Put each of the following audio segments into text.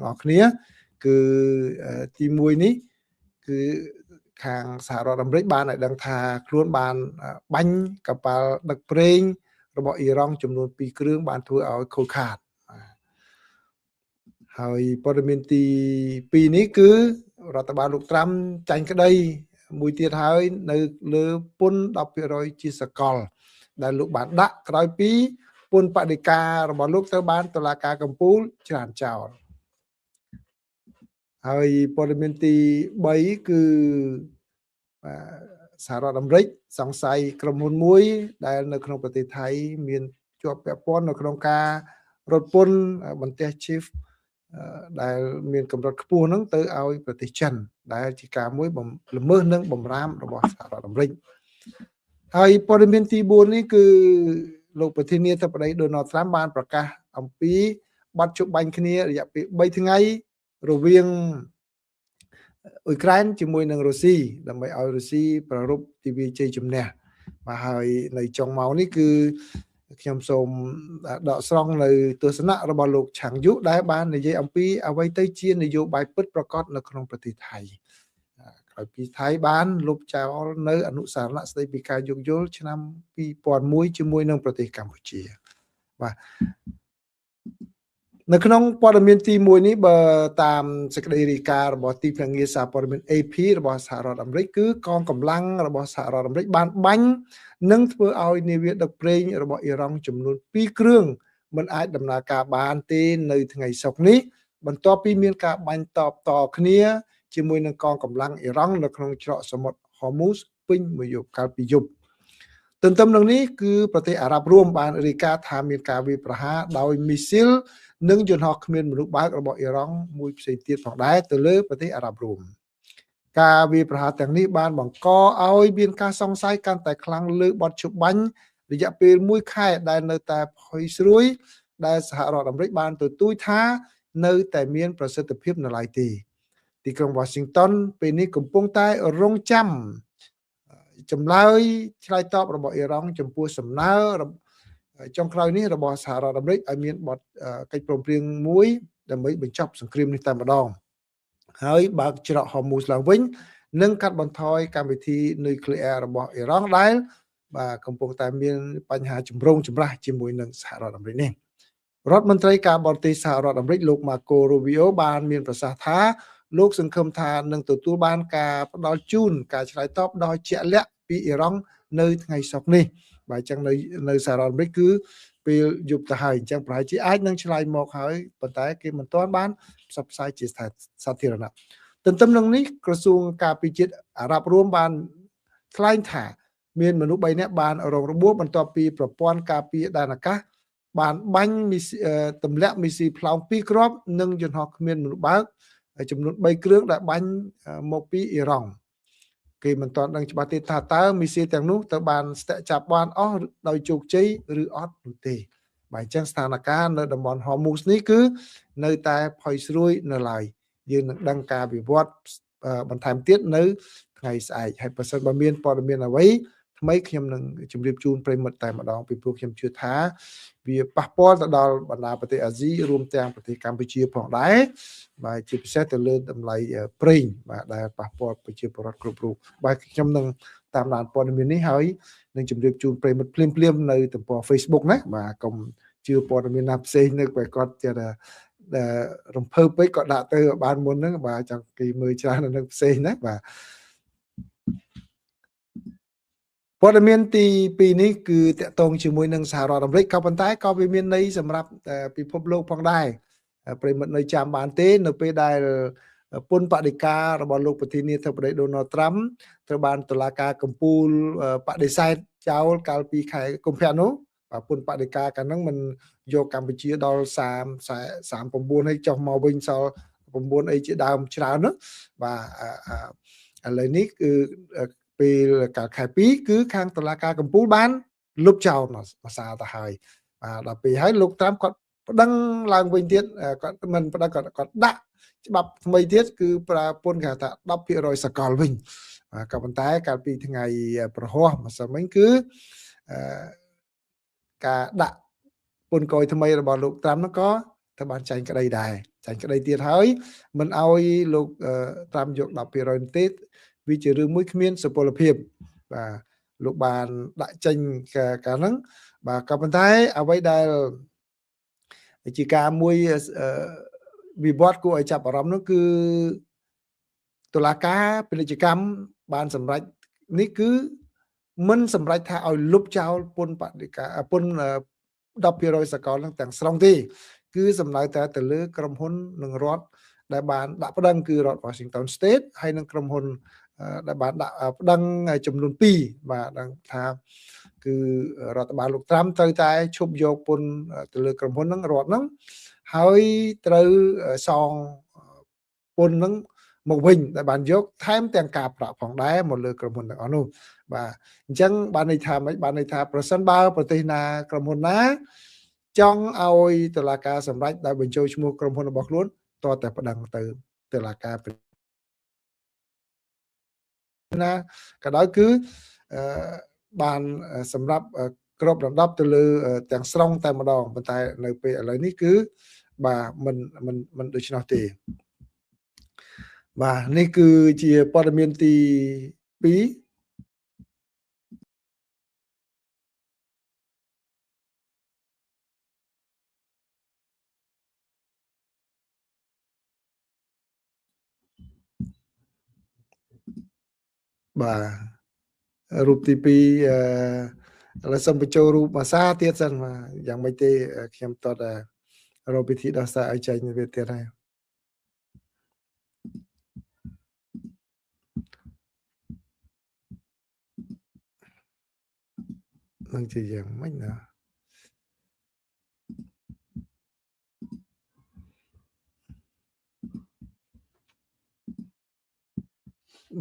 ទាំងអស់គ្នាគឺទី1នេះគឺខាងសហរដ្ឋអាមេរិកបានឲ្យដឹងថាខ្លួនបានបាញ់កប៉ាល់ដឹកប្រេងរបស់អ៊ីរ៉ង់ចំនួន2គ្រឿងបានធ្វើឲ្យខូចខាតហើយព័ត៌មានទី2នេះគឺរដ្ឋបាលលោកត្រាំចាញ់ក្តីមួយទៀតហើយនៅលើពន្ធ10%ជាសកលដែលលោកបានដាក់ក្រោយពីពន្ធបដិការរបស់លោកត្រូវបានតុលាការកំពូលច្រានចោលហើយព័ត៌មានទី3គឺសហរដ្ឋអាមេរិកសង្ស័យក្រុមហ៊ុនមួយដែលនៅក្នុងប្រទេសថៃមានជាប់ពាក់ព័ន្ធនៅក្នុងការរត់ពន្ធបន្ទះ chief ដែលមានកម្រិតខ្ពស់ហ្នឹងទៅឲ្យប្រទេសចិនដែលជាការមួយល្មើសនឹងបំរាមរបស់សហរដ្ឋអាមេរិកហើយព័ត៌មានទី4នេះគឺលោកប្រធានាធិបតីដូណាល់ត្រាំបានប្រកាសអំពីបទជប់បាញ់គ្នារយៈពេល3ថ្ងៃរវាងអ៊ុយក្រែនជាមួយនឹងរុស្ស៊ីដើម្បីឲ្យរុស្ស៊ីប្រារព្ធទិវាជ័យជំនះបាទហើយនៅចុងម៉ោងនេះគឺខ្ញុំសូមដកស្រង់នៅទស្សនៈរបស់លោកឆាងយុដែលបាននិយាយអំពីអ្វីទៅជានយោបាយពិតប្រាកដនៅក្នុងប្រទេសថៃក្រោយពីថៃបានលុបចោលនៅអនុសារណៈស្តីពីការយោគយល់ឆ្នាំ2001ជាមួយនឹងប្រទេសកម្ពុជាបាទនៅក្នុងព័ត៌មានទី1នេះបើតាមសេចក្តីរាយការណ៍របស់ទីភ្នាក់ងារសារព័ត៌មាន AP របស់សហរដ្ឋអាមេរិកគឺកងកម្លាំងរបស់សហរដ្ឋអាមេរិកបានបាញ់និងធ្វើឲ្យនាវាដឹកប្រេងរបស់អ៊ីរ៉ង់ចំនួន2គ្រឿងមិនអាចដំណើរការបានទេនៅថ្ងៃសុក្រនេះបន្ទាប់ពីមានការបាញ់តបតគ្នាជាមួយនឹងកងកម្លាំងអ៊ីរ៉ង់នៅក្នុងច្រកសមុទ្រហូមូសពេញមួយយប់កាលពីយប់ទន្ទឹមនឹងនេះគឺប្រទេសអារ៉ាប់រួមបានរាយការណ៍ថាមានការវាយប្រហារដោយមីស៊ីលនិងយន្តហោះគ្មានមនុស្សបើករបស់អ៊ីរ៉ង់មួយផ្សេងទៀតផងដែរទៅលើប្រទេសអារ៉ាប់រួមការវាយប្រហារទាំងនេះបានបង្កឲ្យមានការសង្ស័យកាន់តែខ្លាំងលើបទជប់បាញ់រយៈពេល1ខែដែលនៅតែផុយស្រួយដែលសហរដ្ឋអាមេរិកបានទទូចថានៅតែមានប្រសិទ្ធភាពនៅឡើយទេទីក្រុង Washington ពេលនេះកំពុងតែរងចាំចម្លើយឆ្លើយតបរបស់អ៊ីរ៉ង់ចំពោះសំណើចុងក្រោយនេះរបស់សហរដ្ឋអាមេរិកឲ្យមានបទកិច្ចព្រមព្រៀងមួយដើម្បីបញ្ចប់សង្គ្រាមនេះតែម្ដងហើយបើកច្រកហូមូសឡើងវិញនិងកាត់បន្ថយកម្មវិធីនុយក្លេអ៊ែររបស់អ៊ីរ៉ង់ដែលបាទកំពុងតែមានបញ្ហាចម្រូងចម្រាសជាមួយនឹងសហរដ្ឋអាមេរិកនេះរដ្ឋមន្ត្រីការបរទេសសហរដ្ឋអាមេរិកលោកម៉ាកូរូប៊ីអូបានមានប្រសាសន៍ថាលោកសង្ឃឹមថានឹងទទួលបានការផ្ដល់ជូនការឆ្លើយតបដោយជាក់លាក់ពីអ៊ីរ៉ង់នៅថ្ងៃសុក្រនេះបាទអញ្ចឹងនៅសហរដ្ឋអាមេរិកគឺពេលយប់ទៅហើយអញ្ចឹងប្រហែលជាអាចនឹងឆ្លើយមកហើយប៉ុន្តែគេមិនទាន់បានផ្សព្វផ្សាយជាសាធារណៈទន្ទឹមនឹងនេះក្រសួងការពារជាតិអារ៉ាប់រួមបានថ្លែងថាមានមនុស្ស3នាក់បានរងរបួសបន្ទាប់ពីប្រព័ន្ធការពារដែនអាកាសបានបាញ់ទម្លាក់មីស៊ីផ្លោង2គ្រាប់និងយន្តហោះគ្មានមនុស្សបើកចំនួន3គ្រឿងដែលបាញ់មកពីអ៊ីរ៉ង់គេមិនទាន់ដឹងច្បាស់ទេថាតើមីស៊ីទាំងនោះទៅបានស្ទាក់ចាប់បានអស់ដោយជោគជ័យឬអត់នោះទេបាទអញ្ចឹងស្ថានភាពនៅតំបន់ហូមូសនេះគឺនៅតែផុយស្រួយនៅឡើយយើងនឹងដឹងការវិវត្តបន្ថែមទៀតនៅថ្ងៃស្អែកហើយប្រសិនបើមានព័ត៌មានអ្វីថ្មីខ្ញុំនឹងជម្រាបជូនប្រិយមិត្តតែម្ដងពីព្រោះខ្ញុំជឿថាវាប៉ះពាល់ទៅដល់បណ្ដាប្រទេសអាស៊ីរួមទាំងប្រទេសកម្ពុជាផងដែរបាទជាពិសេសទៅលើតម្លៃប្រេងបាទដែលប៉ះពាល់ប្រជាពលរដ្ឋគ្រប់រូបបាទខ្ញុំនឹងតាមដានព័ត៌មាននេះហើយនឹងជម្រាបជូនប្រិយមិត្តភ្លាមៗនៅទំព័រ Facebook ណាបាទកុំជឿព័ត៌មានណាផ្សេងនៅបែគាត់ចេះតែរំភើបពេកក៏ដាក់ទៅបានមុនហ្នឹងបាទចង់គេមើលច្រើននៅនឹងផ្សេងណាបាទព័ត៌មានទី2នេះគឺតកតងជាមួយនឹងសហរដ្ឋអាមេរិកក៏ប៉ុន្តែក៏វាមានន័យសម្រាប់ពិភពលោកផងដែរប្រិយមិត្តនៅចាំបានទេនៅពេលដែលពន្ធបដិការរបស់លោកប្រធានាធិបតីដូណាល់ត្រាំត្រូវបានតុលាការកំពូលបដិសេធចោលកាលពីខែកុម្ភៈនោះបាទពន្ធបដិការកាលហ្នឹងមិនយកកម្ពុជាដល់30 39ហើយចុះមកវិញសល់9អីជាដើមច្រើនណាបាទឥឡូវនេះគឺពេលកាលខែ2គឺខាងតុលាការកំពូលបានលុបចោលភាសាទៅហើយបាទដល់ពេលហើយលោកត្រាំគាត់ប្តឹងឡើងវិញទៀតគាត់មិនប្តឹងគាត់ដាក់ច្បាប់ថ្មីទៀតគឺប្រើពន្ធគេហៅថា10%សកលវិញបាទក៏ប៉ុន្តែកាលពីថ្ងៃប្រហោះម្សិលមិញគឺការដាក់ពន្ធកយថ្មីរបស់លោកត្រាំនោះក៏ត្រូវបានចែងក្តីដែរ ចាញ់ក្តីទៀតហើយមិនអោយលោកត្រាំយក10%ទេវាជារឿងមួយគ្មានសុពលភាពបាទលោកបានដាក់ចេញកាលហ្នឹងបាទក៏ប៉ុន្តែអ្វីដែលជាការមួយវិវត្តគួរឲ្យចាប់អារម្មណ៍នោះគឺតុលាការពាណិជ្ជកម្មបានសម្រេចនេះគឺមិនសម្រេចថាឲ្យលុបចោលពន្ធបដិការពន្ធ10%សកលនឹងទាំងស្រុងទេគឺសំដៅតែទៅលើក្រុមហ៊ុននិងរដ្ឋដែលបានដាក់ប្តឹងគឺរដ្ឋ Washington State ហើយនិងក្រុមហ៊ុនដែលបានដាក់ប្តឹងចំនួន2បាទដឹងថាគឺរដ្ឋបាលលោកត្រាំត្រូវតែឈប់យកពន្ធទៅលើក្រុមហ៊ុនហ្នឹងរដ្ឋហ្នឹងហើយត្រូវសងពន្ធហ្នឹងមកវិញដែលបានយកថែមទាំងការប្រាក់ផងដែរមកលើក្រុមហ៊ុនទាំងអស់នោះបាទអញ្ចឹងបានន័យថាម៉េចបានន័យថាប្រសិនបើប្រទេសណាក្រុមហ៊ុនណាចង់ឲ្យតុលាការសម្រេចដោយបញ្ចូលឈ្មោះក្រុមហ៊ុនរបស់ខ្លួនតតែប្តឹងទៅតុលាការណាក៏ដោយគឺបានសម្រាប់ក្របដណ្ដប់ទៅលើទាំងស្រុងតែម្ដងប៉ុន្តែនៅពេលឥឡូវនេះគឺបាទមិនមិនមិនដូច្នោះទេបាទនេះគឺជាព័ត៌មានទី2បាទរូបទី2ឥឡូវសូមបញ្ចូលរូបភាសាទៀតសិនបាទយ៉ាងម៉េចទេខ្ញុំតតែរកវិធីដោះស្រាយឲ្យចេញវាទៀតហើយនឹងជាយ៉ាងម៉េចណា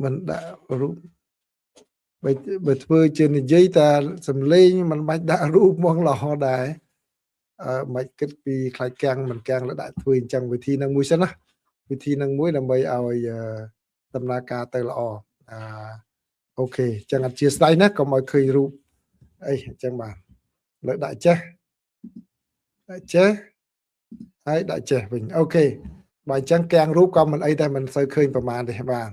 មិនដាក់រូបបើធ្វើជានិយាយតែសំឡេងមិនបាច់ដាក់រូបមកល្អដែរអឺមិនគិតពីខ្លាចកាំងមិនកាំងលើដាក់ធ្វើអញ្ចឹងវិធីនឹងមួយសិនណាវិធីនឹងមួយដើម្បីឲ្យដំណើរការទៅល្អអាអូខេអញ្ចឹងអធិស្ឋានណាកុំឲ្យឃើញរូបអីអញ្ចឹងបាទលើដាក់ចេះដាក់ចេះហើយដាក់ចេះវិញអូខេបើអញ្ចឹងកាំងរូបក៏មិនអីតែមិនសូវឃើញប្រមាណទេបាទ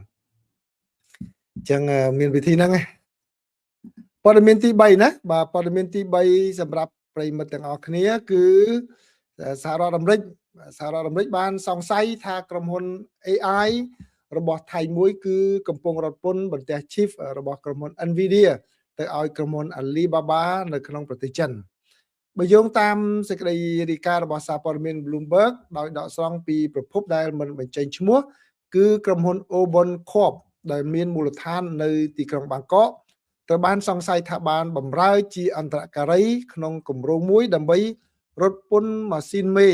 អញ្ចឹងមានវិធីហ្នឹងណាព័ត៌មានទី3ណាបាទព័ត៌មានទី3សម្រាប់ប្រិយមិត្តទាំងអស់គ្នាគឺសហរដ្ឋអាមេរិកសហរដ្ឋអាមេរិកបានសង្ស័យថាក្រុមហ៊ុន AI របស់ថៃមួយគឺកំពុងរត់ពន្ធបន្ទះ chip របស់ក្រុមហ៊ុន Nvidia ទៅឲ្យក្រុមហ៊ុន Alibaba នៅក្នុងប្រទេសចិនបើយោងតាមសេចក្តីរាយការណ៍របស់សារព័ត៌មាន Bloomberg ដោយដកស្រង់ពីប្រភពដែលមិនបញ្ចេញឈ្មោះគឺក្រុមហ៊ុន Obon Corp ដែលមានមូលដ្ឋាននៅទីក្រុងបាងកកត្រូវបានសង្ស័យថាបានបំរើជាអន្តរការីក្នុងគម្រោងមួយដើម្បីរត់ពន្ធម៉ាស៊ីនមេ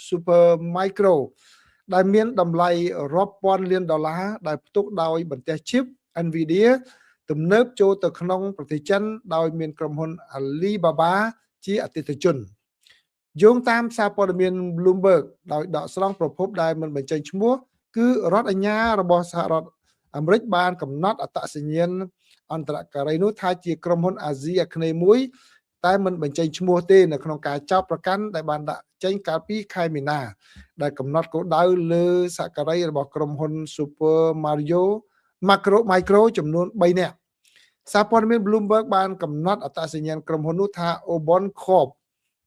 Super Micro ដែលមានតម្លៃរាប់ពាន់លានដុល្លារដែលផ្ទុកដោយបន្ទះ chip Nvidia ទំនើបចូលទៅក្នុងប្រទេសចិនដោយមានក្រុមហ៊ុន Alibaba ជាអតិថិជនយោងតាមសារព័ត៌មាន Bloomberg ដោយដកស្រង់ប្រភពដែលមិនបញ្ចេញឈ្មោះគឺរដ្ឋអាជ្ញារបស់សហរដ្ឋអាមេរិកបានកំណត់អត្តសញ្ញាណអន្តរការីនោះថាជាក្រុមហ៊ុនអាស៊ីអាគ្នេយ៍មួយតែមិនបញ្ចេញឈ្មោះទេនៅក្នុងការចោទប្រកាន់ដែលបានដាក់ចេញកាលពីខែមីនាដែលកំណត់គោលដៅលើសហការីរបស់ក្រុមហ៊ុន Super Mario Macro Micro ចំនួន3នាក់សារព័ត៌មាន Bloomberg បានកំណត់អត្តសញ្ញាណក្រុមហ៊ុននោះថា Obon Corp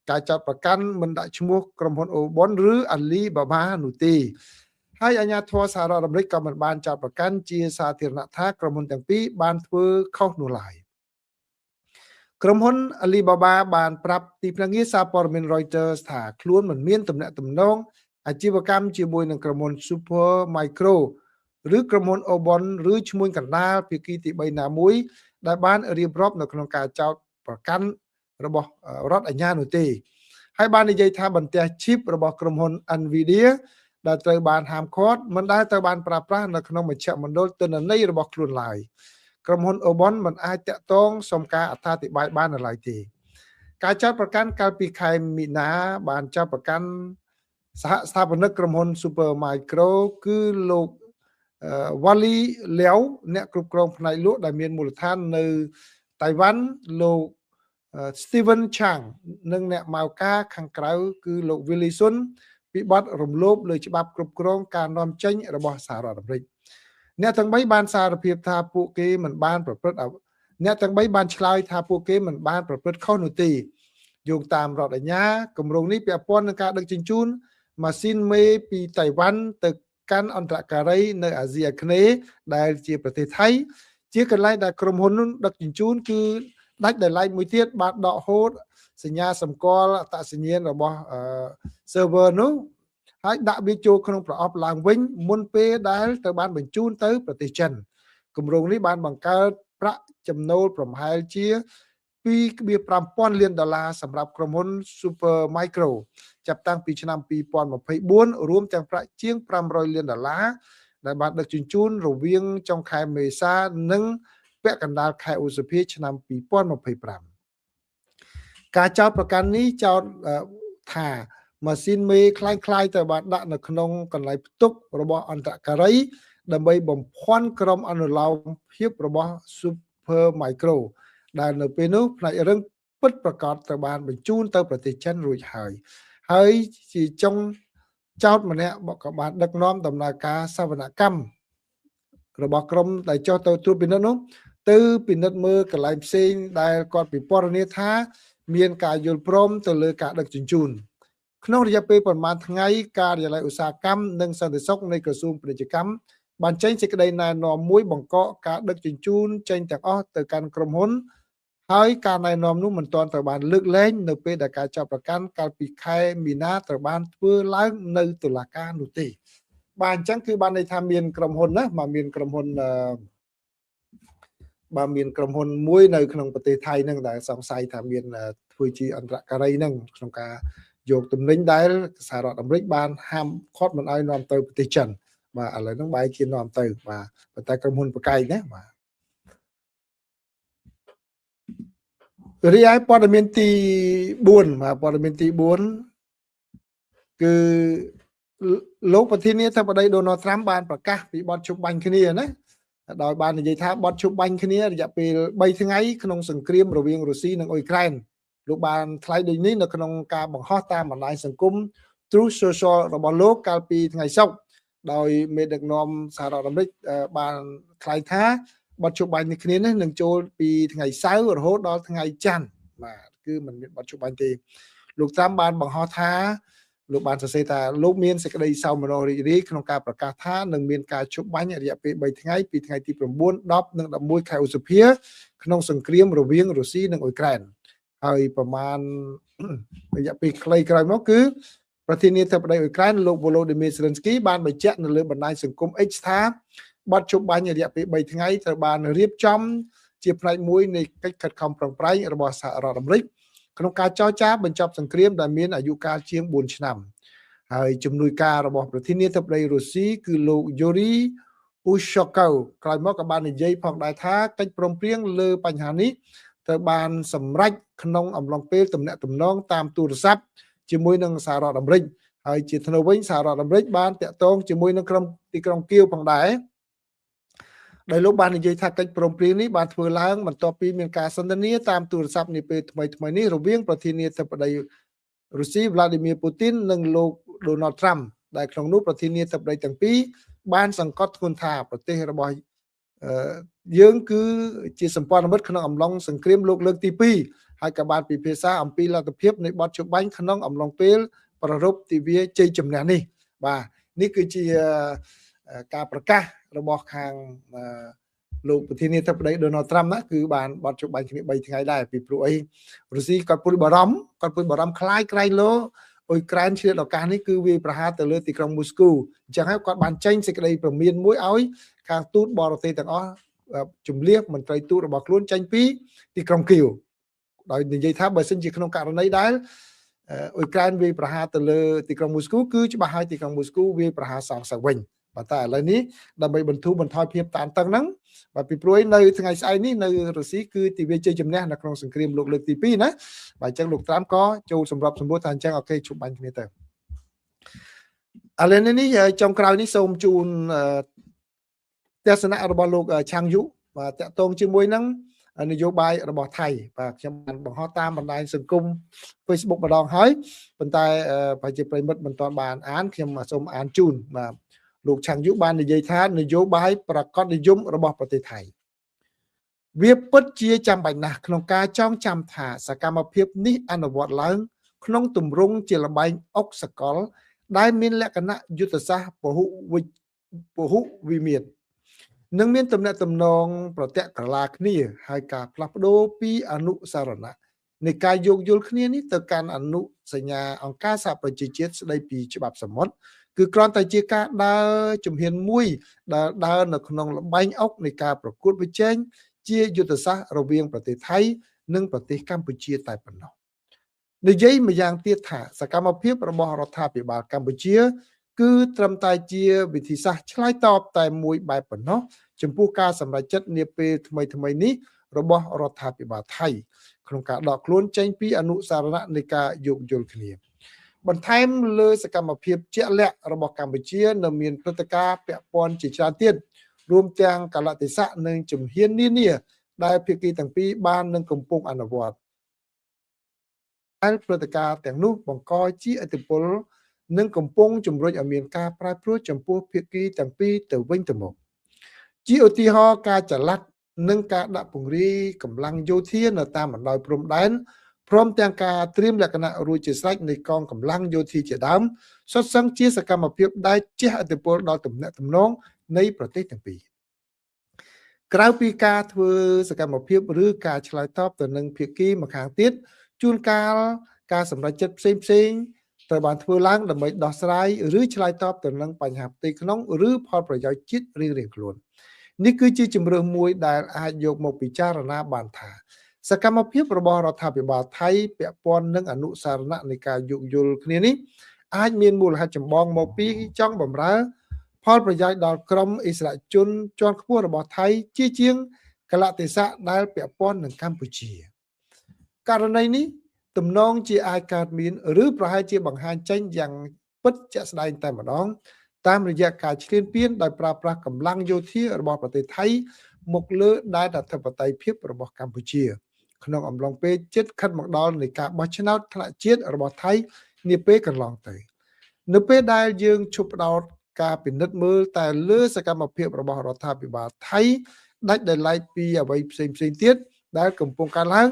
ការចោទប្រកាន់មិនដាក់ឈ្មោះក្រុមហ៊ុន Obon ឬ Alibaba នោះទេហើយអាជ្ញាធរសហរដ្ឋអាមេរិកក៏មិនបានចោទប្រកាន់ជាសាធារណៈថាក្រុមហ៊ុនទាំងពីរបានធ្វើខុសនោះឡើយក្រុមហ៊ុន Alibaba បានប្រាប់ទីភ្នាក់ងារសារព័ត៌មាន Reuters ថាខ្លួនមិនមានទំនាក់ទំនងអាជីវកម្មជាមួយនឹងក្រុមហ៊ុន Super Micro ឬក្រុមហ៊ុន Obon ឬឈ្មួញកណ្ដាលភាគីទី3ណាមួយដែលបានរៀបរាប់នៅក្នុងការចោទប្រកាន់របស់រដ្ឋអាជ្ញានោះទេហើយបាននិយាយថាបន្ទះ chip របស់ក្រុមហ៊ុន Nvidia ដែលត្រូវបានហាមឃាត់មិនដែលត្រូវបានប្រើប្រាស់នៅក្នុងមជ្ឈមណ្ឌលទិន្នន័យរបស់ខ្លួនឡើយក្រុមហ៊ុន Obon មិនអាចតាក់ទងសុំការអត្ថាធិប្បាយបាននៅឡើយទេការចោទប្រកាន់កាលពីខែមីនាបានចោទប្រកាន់សហស្ថាបនិកក្រុមហ៊ុន Super Micro គឺលោក Wally Liao អ្នកគ្រប់គ្រងផ្នែកលក់ដែលមានមូលដ្ឋាននៅតៃវ៉ាន់លោក Steven Chang និងអ្នកម៉ៅការខាងក្រៅគឺលោក Willie Sun ពីបទរំលោភលើច្បាប់គ្រប់គ្រងការនាំចេញរបស់សហរដ្ឋអាមេរិកអ្នកទាំង3បានសារភាពថាពួកគេមិនបានប្រព្រឹត្តអ្នកទាំង3បានឆ្លើយថាពួកគេមិនបានប្រព្រឹត្តខុសនោះទេយោងតាមរដ្ឋអាជ្ញាគម្រោងនេះពាក់ព័ន្ធនឹងការដឹកជញ្ជូនម៉ាស៊ីនមេពីតៃវ៉ាន់ទៅកាន់អន្តរការីនៅអាស៊ីអាគ្នេយ៍ដែលជាប្រទេសថៃជាកន្លែងដែលក្រុមហ៊ុននោះដឹកជញ្ជូនគឺដាច់ដោយឡែកមួយទៀតបានដកហូតសញ្ញាសម្គាល់អត្តសញ្ញាណរបស់ server នោះហើយដាក់វាចូលក្នុងប្រអប់ឡើងវិញមុនពេលដែលត្រូវបានបញ្ជូនទៅប្រទេសចិនគម្រោងនេះបានបង្កើតប្រាក់ចំណូលប្រហែលជា 2.5 ពាន់លានដុល្លារសម្រាប់ក្រុមហ៊ុន Super Micro ចាប់តាំងពីឆ្នាំ2024រួមទាំងប្រាក់ជាង500លានដុល្លារដែលបានដឹកជញ្ជូនរវាងចុងខែមេសានិងពាក់កណ្ដាលខែឧសភាឆ្នាំ2025ការចោទប្រកាន់នេះចោទថាម៉ាស៊ីនមេคล้ายៗទៅបានដាក់នៅក្នុងកន្លែងផ្ទុករបស់អន្តរការីដើម្បីបំភាន់ក្រុមអនុលោមភាពរបស់ Super Micro ដែលនៅពេលនោះផ្នែករឹងពិតប្រាកដត្រូវបានបញ្ជូនទៅប្រទេសចិនរួចហើយហើយជាចុងចោតម្នាក់ក៏បានដឹកនាំដំណើរការសវនកម្មរបស់ក្រុមដែលចុះទៅត្រួតពិនិត្យនោះទៅពិនិត្យមើលកន្លែងផ្សេងដែលគាត់ពិពណ៌នាថាមានការយល់ព្រមទៅលើការដឹកជញ្ជូនក្នុងរយៈពេលប្រមាណថ្ងៃការិយាល័យឧស្សាហកម្មនិងសន្តិសុខនៃក្រសួងពាណិជ្ជកម្មបានចេញសេចក្តីណែនាំមួយបង្កកការដឹកជញ្ជូនចេញទាំងអស់ទៅកាន់ក្រុមហ៊ុនហើយការណែនាំនោះមិនទាន់ត្រូវបានលើកលែងនៅពេលដែលការចាប់ប្រកាន់កាលពីខែមីនាត្រូវបានធ្វើឡើងនៅតុលាការនោះទេបាទអញ្ចឹងគឺបានន័យថាមានក្រុមហ៊ុនណាបាទមានក្រុមហ៊ុនបាទមានក្រុមហ៊ុនមួយនៅក្នុងប្រទេសថៃនឹងដែលសង្ស័យថាមានធ្វើជាអន្តរការីនឹងក្នុងការយកទំនិញដែលសហរដ្ឋអាមេរិកបានហាមឃាត់មិនឲ្យនាំទៅប្រទេសចិនបាទឥឡូវហ្នឹងបែរជានាំទៅបាទប៉ុន្តែក្រុមហ៊ុនបកែកណាបាទរីឯព័ត៌មានទី4បាទព័ត៌មានទី4គឺលោកប្រធានាធិបតីដូណាល់ត្រាំបានប្រកាសពីបទជប់បាញ់គ្នាណាដោយបាននិយាយថាបទជប់បាញ់គ្នារយៈពេល3ថ្ងៃក្នុងសង្គ្រាមរវាងរុស្ស៊ីនិងអ៊ុយក្រែនលោកបានថ្លែងដូចនេះនៅក្នុងការបង្ហោះតាមបណ្ដាញសង្គម Truth Social របស់លោកកាលពីថ្ងៃសុក្រដោយមេដឹកនាំសហរដ្ឋអាមេរិកបានថ្លែងថាបទជប់បាញ់គ្នានេះនឹងចូលពីថ្ងៃសៅរ៍រហូតដល់ថ្ងៃច័ន្ទបាទគឺមិនមានបទជប់បាញ់ទេលោកត្រាំបានបង្ហោះថាលោកបានសរសេរថាលោកមានសេចក្តីសោមនស្សរីករាយក្នុងការប្រកាសថានឹងមានការជប់បាញ់រយៈពេល3ថ្ងៃពីថ្ងៃទី9 10និង11ខែឧសភាក្នុងសង្គ្រាមរវាងរុស្ស៊ីនិងអ៊ុយក្រែនហើយប្រមាណរយៈពេលខ្លីក្រោយមកគឺប្រធានាធិបតីអ៊ុយក្រែនលោក Volodymyr Zelensky បានបញ្ជាក់នៅលើបណ្ដាញសង្គម X ថាបទជប់បាញ់រយៈពេល3ថ្ងៃត្រូវបានរៀបចំជាផ្នែកមួយនៃកិច្ចខិតខំប្រឹងប្រែងរបស់សហរដ្ឋអាមេរិកក្នុងការចរចាបញ្ចប់សង្គ្រាមដែលមានអាយុកាលជាង4ឆ្នាំហើយជំនួយការរបស់ប្រធានាធិបតីរុស្ស៊ីគឺលោក Yuri Ushakov ក្រោយមកក៏បាននិយាយផងដែរថាកិច្ចព្រមព្រៀងលើបញ្ហានេះត្រូវបានសម្រេចក្នុងអំឡុងពេលទំនាក់ទំនងតាមទូរស័ព្ទជាមួយនឹងសហរដ្ឋអាមេរិកហើយជាថ្នូវវិញសហរដ្ឋអាមេរិកបានតាក់ទងជាមួយនឹងក្រុមទីក្រុងគៀវផងដែរដោយលោកបាននិយាយថាកិច្ចព្រមព្រៀងនេះបានធ្វើឡើងបន្ទាប់ពីមានការសន្ទនាតាមទូរស័ព្ទនាពេលថ្មីៗនេះរវាងប្រធានាធិបតីរុស្ស៊ី Vladimir Putin និងលោក Donald Trump ដែលក្នុងនោះប្រធានាធិបតីទាំងពីរបានសង្កត់ធ្ងន់ថាប្រទេសរបស់យើងគឺជាសម្ព័ន្ធមិត្តក្នុងអំឡុងសង្គ្រាមលោកលើកទី2ហើយក៏បានពិភាក្សាអំពីលទ្ធភាពនៃបទច្បាញ់ក្នុងអំឡុងពេលប្រារព្ធទិវាជ័យជំនះនេះបាទនេះគឺជាការប្រកាសរបស់ខាងលោកប្រធានាធិបតីដូណាល់ត្រាំណាគឺបានបទជបាញ់គ្នា3ថ្ងៃដែរពីព្រោះអីរុស្ស៊ីគាត់ព្រួយបារម្ភគាត់ព្រួយបារម្ភខ្លាចក្រែងលោអ៊ុយក្រែនឆ្លៀតឱកាសនេះគឺវាប្រហារទៅលើទីក្រុងមូស្គូអញ្ចឹងហើយគាត់បានចេញសេចក្តីព្រមានមួយឲ្យខាងទូតបរទេសទាំងអស់ជំលះមន្ត្រីទូតរបស់ខ្លួនចេញពីទីក្រុងគៀវដោយនិយាយថាបើសិនជាក្នុងករណីដែលអ៊ុយក្រែនវាប្រហារទៅលើទីក្រុងមូស្គូគឺច្បាស់ហើយទីក្រុងមូស្គូវាប្រហារសងសឹកវិញបាទតែឥឡូវនេះដើម្បីបន្ធូរបន្ថយភាពតានតឹងហ្នឹងបាទពីព្រោះនៅថ្ងៃស្អែកនេះនៅរុស្ស៊ីគឺទិវាជ័យជំនះនៅក្នុងសង្គ្រាមលោកលើកទី2ណាបាទអញ្ចឹងលោកត្រាំក៏ចូលសម្របសម្រួលថាអញ្ចឹងអូខេជប់បាញ់គ្នាទៅឥឡូវនេះចុងក្រោយនេះសូមជូនទស្សនៈរបស់លោកឆាងយុបាទតកតងជាមួយនឹង នយោបាយរបស់ថៃបាទខ្ញុំបានបង្ហោះតាមបណ្ដាញសង្គម Facebook ម្ដងហើយប៉ុន្តែប្រជាប្រិយមិត្តមិនទាន់បានអានខ្ញុំសូមអានជូនបាទលោកឆាំងយុបាននិយាយថានយោបាយប្រកបនិយមរបស់ប្រទេសថៃវាពិតជាចាំបាច់ណាស់ក្នុងការចងចាំថាសកម្មភាពនេះអនុវត្តឡើងក្នុងទម្រង់ជាល្បែងអុកសកលដែលមានលក្ខណៈយុទ្ធសាស្ត្រពហុវិមាននិងមានទំនាក់ទំនងប្រតិក្រឡាគ្នាហើយការផ្លាស់ប្ដូរពីអនុសារណៈនៃការយោគយល់គ្នានេះទៅកាន់អនុសញ្ញាអង្គការសហប្រជាជាតិស្ដីពីច្បាប់សមុទ្រគឺគ្រាន់តែជាការដើរជំហានមួយដែលដើរនៅក្នុងល្បែងអុកនៃការប្រកួតប្រជែងជាយុទ្ធសាស្ត្ររវាងប្រទេសថៃនិងប្រទេសកម្ពុជាតែប៉ុណ្ណោះនិយាយម្យ៉ាងទៀតថាសកម្មភាពរបស់រដ្ឋាភិបាលកម្ពុជាគឺត្រឹមតែជាវិធីសាស្ត្រឆ្លើយតបតែមួយបែបប៉ុណ្ណោះចំពោះការសម្រេចចិត្តនាពេលថ្មីៗនេះរបស់រដ្ឋាភិបាលថៃក្នុងការដកខ្លួនចេញពីអនុសារណៈនៃការយោគយល់គ្នាបន្ថែមលើសកម្មភាពជាក់លាក់របស់កម្ពុជានៅមានព្រឹត្តិការណ៍ពាក់ព័ន្ធជាច្រើនទៀតរួមទាំងកលៈទេសៈនិងជំហាននានាដែលភាគីទាំងពីរបាននឹងកំពុងអនុវត្តដែលព្រឹត្តិការណ៍ទាំងនោះបង្កជាឥទ្ធិពលនិងកំពុងជំរុញឲ្យមានការប្រែប្រួលចំពោះភាគីទាំងពីរទៅវិញទៅមកជាឧទាហរណ៍ការចល័តនិងការដាក់ពង្រាយកម្លាំងយោធានៅតាមបណ្ដោយព្រំដែនព្រមទាំងការត្រៀមលក្ខណៈរួចជាស្រេចនៃកងកម្លាំងយោធាជាដើមសុទ្ធសឹងជាសកម្មភាពដែលជះឥទ្ធិពលដល់ទំនាក់ទំនងនៃប្រទេសទាំងពីរក្រៅពីការធ្វើសកម្មភាពឬការឆ្លើយតបទៅនឹងភាគីម្ខាងទៀតជួនកាលការសម្រេចចិត្តផ្សេងៗត្រូវបានធ្វើឡើងដើម្បីដោះស្រាយឬឆ្លើយតបទៅនឹងបញ្ហាផ្ទៃក្នុងឬផលប្រយោជន៍ជាតិរៀងៗខ្លួននេះគឺជាជម្រើសមួយដែលអាចយកមកពិចារណាបានថាសកម្មភាពរបស់រដ្ឋាភិបាលថៃពាក់ព័ន្ធនឹងអនុសារណៈនៃការយោគយល់គ្នានេះអាចមានមូលហេតុចម្បងមកពីចង់បម្រើផលប្រយោជន៍ដល់ក្រុមអិសរាជជនជាន់ខ្ពស់របស់ថៃជាជាងកលៈទេសៈដែលពាក់ព័ន្ធនឹងកម្ពុជាករណីនេះទំនងជាអាចកើតមានឬប្រហែលជាបង្ហាញចេញយ៉ាងពិតជាក់ស្ដែងតែម្ដងតាមរយៈការឈ្លានពានដោយប្រើប្រាស់កម្លាំងយោធារបស់ប្រទេសថៃមកលើដែនអធិបតេយ្យភាពរបស់កម្ពុជាក្នុងអំឡុងពេលជិតខិតមកដល់នៃការបោះឆ្នោតថ្នាក់ជាតិរបស់ថៃនាពេលកន្លងទៅនៅពេលដែលយើងឈប់ផ្ដោតការពិនិត្យមើលតែលើសកម្មភាពរបស់រដ្ឋាភិបាលថៃដាច់ដោយឡែកពីអ្វីផ្សេងៗទៀតដែលកំពុងកើតឡើង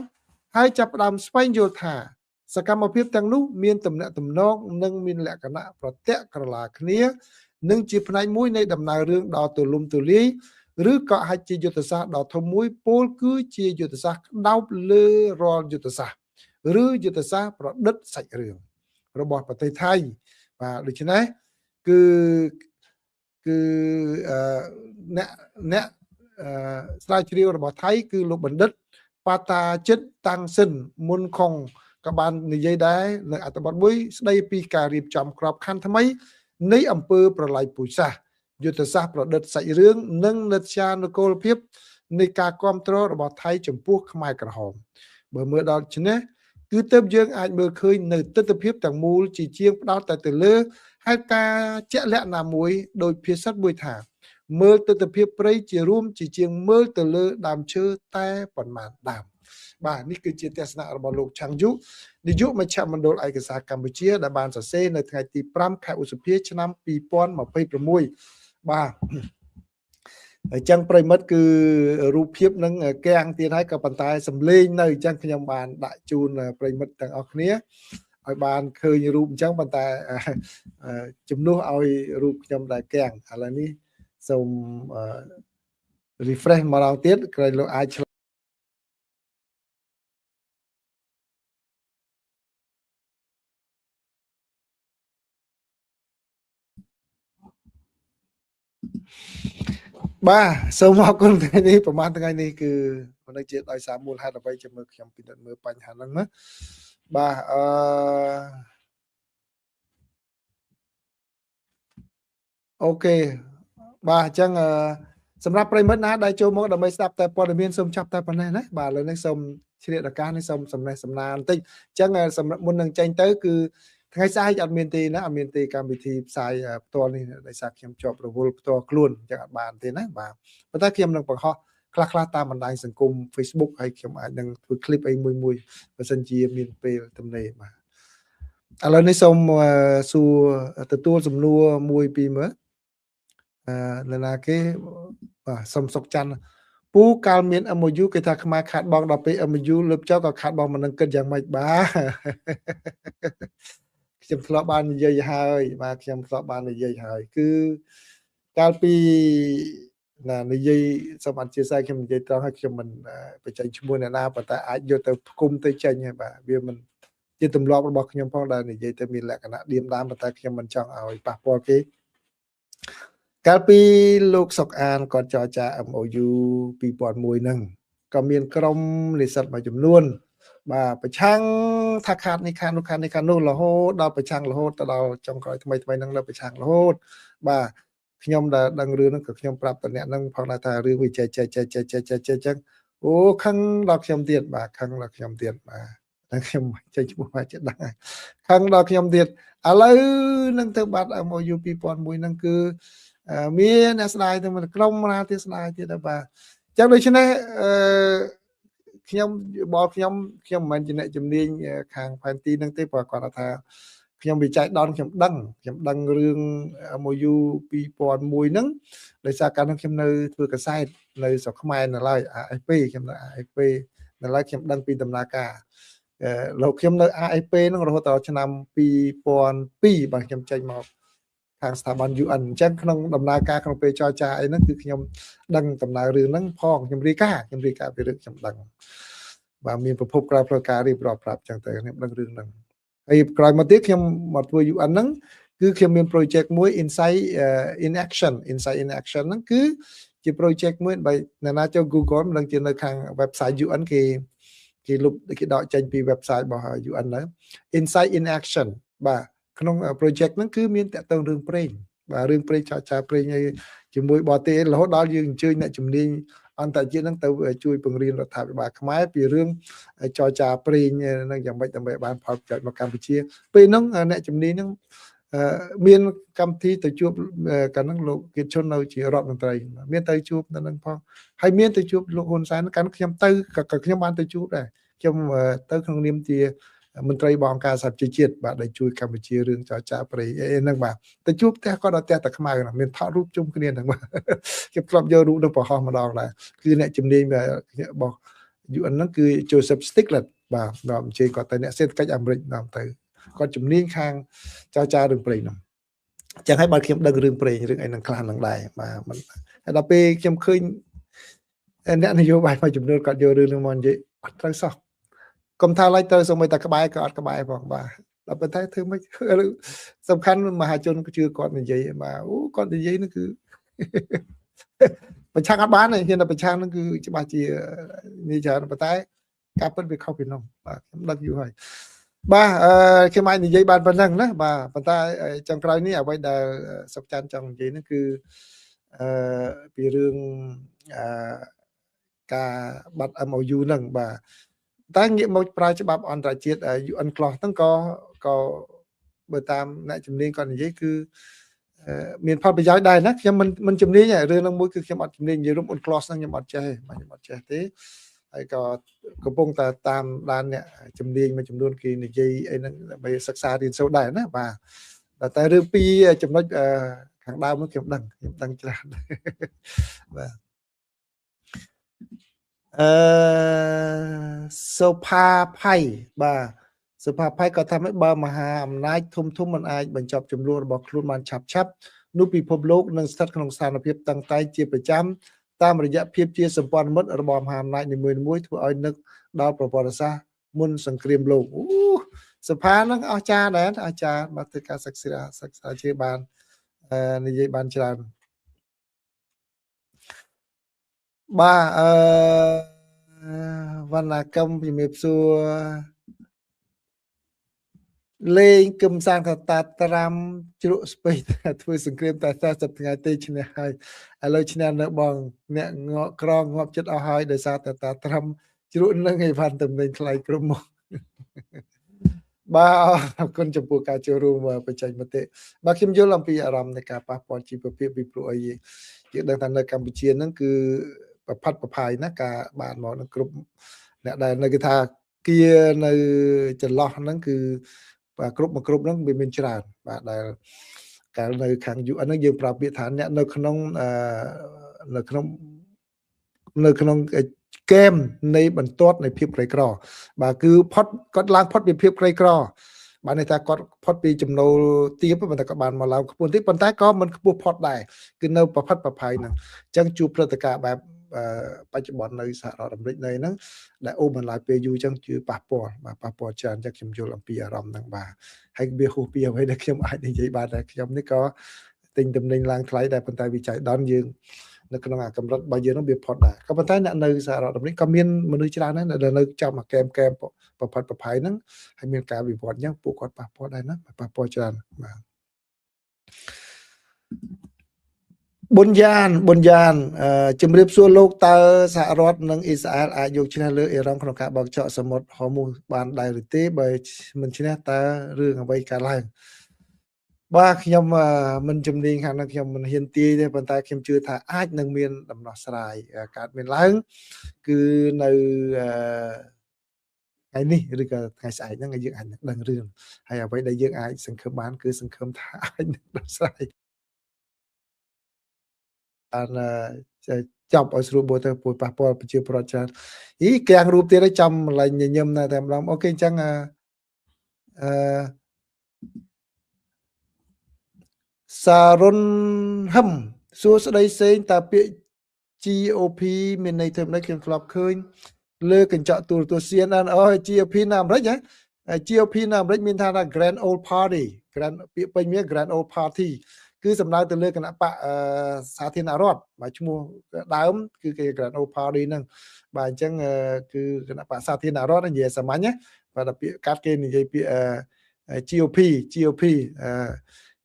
ហើយចាប់ផ្ដើមស្វែងយល់ថាសកម្មភាពទាំងនោះមានទំនាក់ទំនងនិងមានលក្ខណៈប្រតិក្រឡាគ្នានិងជាផ្នែកមួយនៃដំណើររឿងដ៏ទូលំទូលាយឬក៏អាចជាយុទ្ធសាស្ត្រដ៏ធំមួយពោលគឺជាយុទ្ធសាស្ត្រក្តោបលើរាល់យុទ្ធសាស្ត្រឬយុទ្ធសាស្ត្រប្រឌិតសាច់រឿងរបស់ប្រទេសថៃបាទដូច្នេះគឺអ្នកស្រាវជ្រាវរបស់ថៃគឺលោកបណ្ឌិតបាតាចិត្តតាំងសិនមុនខុងក៏បាននិយាយដែរនៅអត្ថបទមួយស្ដីពីការរៀបចំក្របខ័ណ្ឌថ្មីនៃអំពើប្រល័យពូជសាសន៍យុទ្ធសាស្ត្រប្រឌិតសាច់រឿងនិងនិត្យានុកូលភាពនៃការគ្រប់គ្រងរបស់ថៃចំពោះខ្មែរក្រហមបើមើលដល់ច្នេះគឺទើបយើងអាចមើលឃើញនៅទិដ្ឋភាពទាំងមូលជាជាងផ្ដោតតែទៅលើហេតុការណ៍ជាក់លាក់ណាមួយដោយភាសិតមួយថាមើលទិដ្ឋភាពព្រៃជារួមជាជាងមើលទៅលើដើមឈើតែប៉ុន្មានដើមបាទនេះគឺជាទស្សនៈរបស់លោកឆាំងយុនាយកមជ្ឈមណ្ឌលឯកសារកម្ពុជាដែលបានសរសេរនៅថ្ងៃទី5ខែឧសភាឆ្នាំ2026បាទអញ្ចឹងប្រិមិត្តគឺរូបភាពនឹងកាំងទៀតហើយក៏ប៉ុន្តែសំឡេងនៅអញ្ចឹងខ្ញុំបានដាក់ជូនប្រិមិត្តទាំងអស់គ្នាឲ្យបានឃើញរូបអញ្ចឹងប៉ុន្តែជំនួសឲ្យរូបខ្ញុំដែលកាំងឥឡូវនេះសូម refresh ម្ដងទៀតក្រែងលោកអាចបាទសូមអរគុណថ្ងៃនេះប្រហែលថ្ងៃនេះគឺមិនដឹងជាដោយសារមូលហេតុអ្វីចាំមើលខ្ញុំពិនិត្យមើលបញ្ហាហ្នឹងណាបាទអូខេបាទអញ្ចឹងសម្រាប់ប្រិយមិត្តណាដែលចូលមកដើម្បីស្ដាប់តែព័ត៌មានសូមចាប់តែប៉ុណ្ណេះណាបាទឥឡូវនេះសូមឆ្លៀតឱកាសនេះសូមសំណេះសំណាលបន្តិចអញ្ចឹងសម្រាប់មុននឹងចេញទៅគឺថ្ងៃស្អែកអត់មានទេណាអត់មានទេកម្មវិធីផ្សាយផ្ទាល់នេះដោយសារខ្ញុំជាប់រវល់ផ្ទាល់ខ្លួនអញ្ចឹងអត់បានទេណាបាទប៉ុន្តែខ្ញុំនឹងបង្ហោះ ខ្លះៗតាមបណ្ដាញសង្គម Facebook ហើយខ្ញុំអាចនឹងធ្វើ clip អីមួយមួយបើសិនជាមានពេលទំនេរបាទឥឡូវនេះសូមសួរទទួលសំណួរមួយពីរមើលអឺនរណាគេបាទសុំសុកច័ន្ទពូកាលមាន MOU គេថាខ្មែរខាតបងដល់ពេល MOU លើបចោលក៏ខាតបងមិននឹងគិតយ៉ាងម៉េចបាទខ្ញុំធ្លាប់បាននិយាយហើយបាទខ្ញុំធ្លាប់បាននិយាយហើយគឺកាលពីណានិយាយសូមអធិស្ឋានខ្ញុំនិយាយត្រង់ហើយខ្ញុំមិនបញ្ចេញឈ្មោះអ្នកណាប៉ុន្តែអាចយកទៅផ្គុំទៅចេញហើយបាទវាមិនជាទម្លាប់របស់ខ្ញុំផងដែលនិយាយទៅមានលក្ខណៈឌៀមដាមប៉ុន្តែខ្ញុំមិនចង់ឲ្យប៉ះពាល់គេកាលពីលោកសុកអានគាត់ចរចា MOU 2001ហ្នឹងក៏មានក្រុមនិស្សិតមួយចំនួនបាទប្រឆាំងថាខាតនេះខាតនោះខាតនេះខាតនោះរហូតដល់ប្រឆាំងរហូតទៅដល់ចុងក្រោយថ្មីថ្មីហ្នឹងនៅប្រឆាំងរហូតបាទខ្ញុំដែលដឹងរឿងហ្នឹងក៏ខ្ញុំប្រាប់តអ្នកហ្នឹងផងដែរថារឿងវាចេះចេះចេះចេះចេះចេះចេះចឹងអូខឹងដល់ខ្ញុំទៀតបាទខឹងដល់ខ្ញុំទៀតបាទតែខ្ញុំចេញឈ្មោះមកចេះដឹងហើយខឹងដល់ខ្ញុំទៀតឥឡូវនឹងទៅបាត់ MOU 2001ហ្នឹងគឺមានអ្នកស្ដាយទៅក្រុមណាទៀតស្ដាយទៀតដែរបាទអញ្ចឹងដូច្នេះអឺខ្ញុំបលខ្ញុំខ្ញុំមិនមែនជាអ្នកជំនាញខាងផែនទីហ្នឹងទេព្រោះគាត់ថាខ្ញុំវិច័យដនខ្ញុំដឹងរឿង MOU 2001ហ្នឹងដោយសារកាលនោះខ្ញុំនៅធ្វើកាសែតនៅស្រុកខ្មែរនៅឡើយ AFP ខ្ញុំនៅ AFP នៅឡើយខ្ញុំដឹងពីដំណើរការលោកខ្ញុំនៅ AFP ហ្នឹងរហូតដល់ឆ្នាំ2002បាទខ្ញុំចេញមកខាងស្ថាប័ន UN អញ្ចឹងក្នុងដំណើរការក្នុងពេលចរចាអីហ្នឹងគឺខ្ញុំដឹងដំណើររឿងហ្នឹងផងខ្ញុំរាយការណ៍ពីរឿងខ្ញុំដឹងបាទមានប្រភពក្រៅផ្លូវការរៀបរាប់ប្រាប់អញ្ចឹងទៅខ្ញុំដឹងរឿងហ្នឹងហើយក្រោយមកទៀតខ្ញុំមកធ្វើ UN ហ្នឹងគឺខ្ញុំមាន project មួយ Insight in Action Insight in Action ហ្នឹងគឺជា project មួយបើអ្នកណាចូល Google មិនដឹងជានៅខាង website UN គេលុបគេដកចេញពី website របស់ UN ទៅ Insight in Action បាទក្នុង project ហ្នឹងគឺមានតាក់ទងរឿងប្រេងបាទរឿងប្រេងចរចាប្រេងឲ្យជាមួយបរទេសរហូតដល់យើងអញ្ជើញអ្នកជំនាញអន្តរជាតិហ្នឹងទៅជួយបង្រៀនរដ្ឋាភិបាលខ្មែរពីរឿងចរចាប្រេងហ្នឹងយ៉ាងម៉េចដើម្បីបានផលប្រយោជន៍មកកម្ពុជាពេលហ្នឹងអ្នកជំនាញហ្នឹងមានកម្មវិធីទៅជួបកាលហ្នឹងលោកគៀតឈុននៅជារដ្ឋមន្ត្រីមានទៅជួបនៅហ្នឹងផងហើយមានទៅជួបលោកហ៊ុនសែនកាលខ្ញុំទៅក៏ខ្ញុំបានទៅជួបដែរខ្ញុំទៅក្នុងនាមជាមន្ត្រីរបស់អង្គការសហប្រជាជាតិបាទដែលជួយកម្ពុជារឿងចរចាប្រេងអីហ្នឹងបាទទៅជួបផ្ទះគាត់ដល់ផ្ទះតាខ្មៅហ្នឹងមានថតរូបជុំគ្នាហ្នឹងបាទខ្ញុំធ្លាប់យករូបនោះបង្ហោះម្ដងដែរគឺអ្នកជំនាញរបស់ UN ហ្នឹងគឺ Joseph Stiglitz បាទដល់អញ្ជើញគាត់ទៅអ្នកសេដ្ឋកិច្ចអាមេរិកដល់ទៅគាត់ជំនាញខាងចរចារឿងប្រេងហ្នឹងអញ្ចឹងហើយបើខ្ញុំដឹងរឿងប្រេងរឿងអីហ្នឹងខ្លះហ្នឹងដែរបាទហើយដល់ពេលខ្ញុំឃើញអ្នកនយោបាយមួយចំនួនគាត់យករឿងហ្នឹងមកនិយាយអត់ត្រូវសោះកុំថាឡើយទៅសូម្បីតែក្បែរក៏អត់ក្បែរផងបាទដល់ប៉ុន្តែធ្វើម៉េចសំខាន់មហាជនជឿគាត់និយាយបាទអូគាត់និយាយហ្នឹងគឺប្រឆាំងអត់បានទេហ៊ានតែប្រឆាំងហ្នឹងគឺច្បាស់ជានេះច្រើនប៉ុន្តែការពិតវាខុសពីនោះបាទខ្ញុំដឹងយូរហើយបាទខ្ញុំអាចនិយាយបានប៉ុណ្ណឹងណាបាទប៉ុន្តែចុងក្រោយនេះអ្វីដែលសុកច័ន្ទចង់និយាយហ្នឹងគឺពីរឿងការបាត់ MOU ហ្នឹងបាទតែងាកមកប្រើច្បាប់អន្តរជាតិ UN Clause ហ្នឹងក៏បើតាមអ្នកជំនាញគាត់និយាយគឺមានផលប្រយោជន៍ដែរណាខ្ញុំមិនជំនាញរឿងហ្នឹងមួយគឺខ្ញុំអត់ជំនាញនិយាយរួម UN Clause ហ្នឹងខ្ញុំអត់ចេះទេបាទខ្ញុំអត់ចេះទេហើយក៏កំពុងតែតាមដានអ្នកជំនាញមួយចំនួនគេនិយាយអីហ្នឹងដើម្បីសិក្សារៀនសូត្រដែរណាបាទតែរឿងពីរចំណុចខាងដើមនោះខ្ញុំដឹងច្រើនបាទសូផាផៃបាទសូផាផៃក៏ថាមិនបើមហាអំណាចធំធំមិនអាចបញ្ចប់ចំនួនរបស់ខ្លួនបានឆាប់ឆាប់នោះពិភពលោកនឹងស្ថិតក្នុងស្ថានភាពតឹងតែងជាប្រចាំតាមរយៈភាពជាសម្ព័ន្ធមិត្តរបស់មហាអំណាចនីមួយៗធ្វើឲ្យនឹកដល់ប្រវត្តិសាស្ត្រមុនសង្គ្រាមលោកអូសភាហ្នឹងអស្ចារ្យដែរអស្ចារ្យបាទធ្វើការសិក្សាជាបាននិយាយបានច្រើនបាទវណ្ណកម្មជំរាបសួរលេងគឹមសានកតាត្រាំជ្រក់ស្ពៃធ្វើសង្គ្រាមតែ40ថ្ងៃទេឈ្នះហើយឥឡូវឈ្នះនៅបងអ្នកងក់ក្រងងាប់ចិត្តអស់ហើយដោយសារតែតាត្រាំជ្រក់នឹងឯវ៉ាន់តំណែងថ្លៃក្រុមមកបាទអរគុណចំពោះការចូលរួមបញ្ចេញមតិបាទខ្ញុំយល់អំពីអារម្មណ៍នៃការប៉ះពាល់ជីវភាពពីព្រោះអីយើងដឹងថានៅកម្ពុជាហ្នឹងគឺ ប្រផាត់ប្រផាយណាការបានមកនឹងគ្រប់អ្នកដែលនៅគេថាគៀនៅចន្លោះហ្នឹងគឺបាទគ្រប់មួយគ្រប់ហ្នឹងវាមានច្រើនបាទដែលកាលនៅខាង UN ហ្នឹងយើងប្រើពាក្យថាអ្នកនៅក្នុងនៅក្នុងនៅក្នុងគែមនៃបន្ទាត់នៃភាពក្រីក្របាទគឺផុតគាត់ឡើងផុតពីភាពក្រីក្របាទន័យថាគាត់ផុតពីចំណូលទាបប៉ុន្តែក៏បានមកឡើងខ្ពស់តិចប៉ុន្តែក៏មិនខ្ពស់ផុតដែរគឺនៅប្រផិតប្រផៃហ្នឹងអញ្ចឹងជួបព្រឹត្តិការណ៍បែបបច្ចុប្បន្ននៅសហរដ្ឋអាមេរិកនៅហ្នឹងដែលអូបន្លាយពេលយូរអញ្ចឹងជឿប៉ះពាល់បាទប៉ះពាល់ច្រើនអញ្ចឹងខ្ញុំយល់អំពីអារម្មណ៍ហ្នឹងបាទហើយវាហួសពីអ្វីដែលខ្ញុំអាចនិយាយបានដែរខ្ញុំនេះក៏ទិញតំណែងឡើងថ្លៃដែរប៉ុន្តែវិច័យដនយើងនៅក្នុងអាកម្រិតរបស់យើងនោះវាផុតដែរក៏ប៉ុន្តែអ្នកនៅសហរដ្ឋអាមេរិកក៏មានមនុស្សច្រើនដែរដែលនៅចំអាកែមកែមប្រផិតប្រផៃហ្នឹងហើយមានការវិវត្តអញ្ចឹងពួកគាត់ប៉ះពាល់ដែរណាប៉ះពាល់ច្រើនបាទប៊ុនយ៉ានប៊ុនយ៉ានជំរាបសួរលោកតើសហរដ្ឋនិងអ៊ីស្រាអែលអាចយកឈ្នះលើអ៊ីរ៉ង់ក្នុងការបោកចកសមុទ្រហូមូសបានដែរឬទេបើមិនឈ្នះតើរឿងអ្វីកើតឡើងបាទខ្ញុំមិនជំនាញខាងនោះខ្ញុំមិនហ៊ានទាយទេប៉ុន្តែខ្ញុំជឿថាអាចនឹងមានដំណោះស្រាយកើតមានឡើងគឺនៅថ្ងៃនេះឬក៏ថ្ងៃស្អែកហ្នឹងយើងអាចនឹងដឹងរឿងហើយអ្វីដែលយើងអាចសង្ឃឹមបានគឺសង្ឃឹមថាអាចនឹងដោះស្រាយបានចាប់ឲ្យស្រួលបួលទៅព្រោះប៉ះពាល់ប្រជាពលរដ្ឋច្រើនអីកាំងរូបទៀតឲ្យចំម្លែងញញឹមណាតែម្ដងអូខេអញ្ចឹងអឺសារុនហឹមសួស្ដីសេងតើពាក្យ GOP មានន័យធ្វើម៉េចខ្ញុំធ្លាប់ឃើញលើកញ្ចក់ទូរទស្សន៍ CNN អូ GOP នៅអាមេរិកហ៎ GOP នៅអាមេរិកមានថា Grand Old Party Grand ពាក្យពេញវា Grand Old Party គឺសំដៅទៅលើគណៈបកសាធារណរដ្ឋបាទឈ្មោះដើមគឺគេ Grand Old Party ហ្នឹងបាទអញ្ចឹងគឺគណៈបកសាធារណរដ្ឋនិយាយសាមញ្ញណាបាទពាក្យកាត់គេនិយាយពាក្យ GOP GOP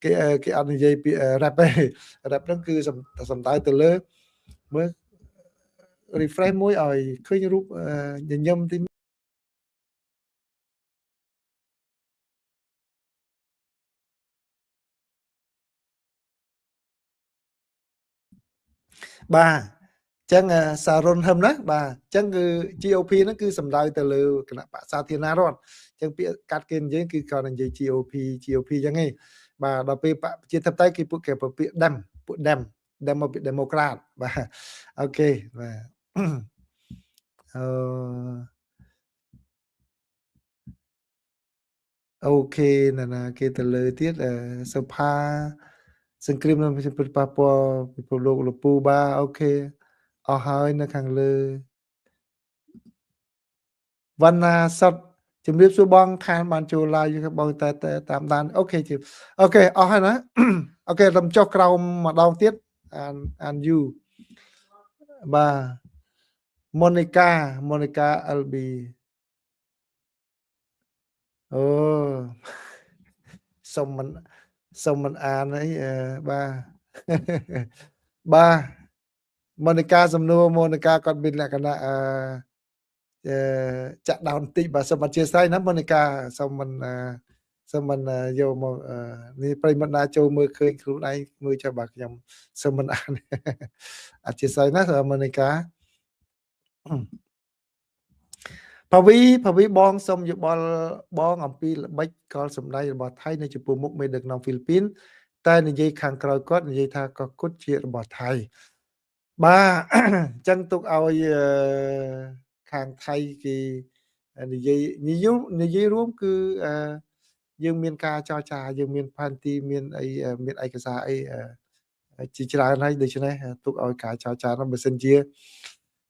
គេគេអត់និយាយពាក្យ rap ទេ rap ហ្នឹងគឺសំដៅទៅលើមើល refresh មួយឲ្យឃើញរូបញញឹមទីបាទអញ្ចឹងសារុនហឹមណាបាទអញ្ចឹងគឺ GOP ហ្នឹងគឺសំដៅទៅលើគណៈបកសាធារណរដ្ឋអញ្ចឹងពាក្យកាត់គេនិយាយគឺគាត់និយាយ GOP GOP អញ្ចឹងឯងបាទដល់ពេលបកប្រជាធិបតេយ្យគេពួកគេពាក្យ Dem ពួក Dem Dem មកពី Democrat បាទអូខេបាទអឺអូខេណាណាគេទៅលើទៀតសុផាសង្គ្រាមនឹងពិតប៉ះពាល់ពិភពលោកលពូបាទអូខេអស់ហើយនៅខាងលើវណ្ណាសុតជំរាបសួរបងខានបានចូល live បងតែតាមដានអូខេជអូខេអស់ហើយណាអូខេរំចុះក្រោមម្ដងទៀតអានអានយូបាទម៉ូនីកាម៉ូនីកា LB អូសុំមិនអានអីបាទបាទម៉ូនីកាសំណួរម៉ូនីកាគាត់មានលក្ខណៈអឺចាក់ដោនបន្តិចបាទសូមអធិស្ឋានណាម៉ូនីកាសូមមិនយកមកនេះប្រិមត្តណាចូលមើលឃើញខ្លួនឯងមើលចុះបាទខ្ញុំសូមមិនអានអធិស្ឋានណាម៉ូនីកាផាវីបងសូមយោបល់បងអំពីល្បិចកលសម្ដែងរបស់ថៃនៅចំពោះមុខមេដឹកនាំហ្វីលីពីនតែនិយាយខាងក្រោយគាត់និយាយថាក៏គុតជារបស់ថៃបាទអញ្ចឹងទុកឲ្យខាងថៃគេនិយាយនិយាយរួមគឺយើងមានការចរចាយើងមានផែនទីមានអីមានឯកសារអីជាច្រើនហើយដូច្នេះទុកឲ្យការចរចានោះបើសិនជា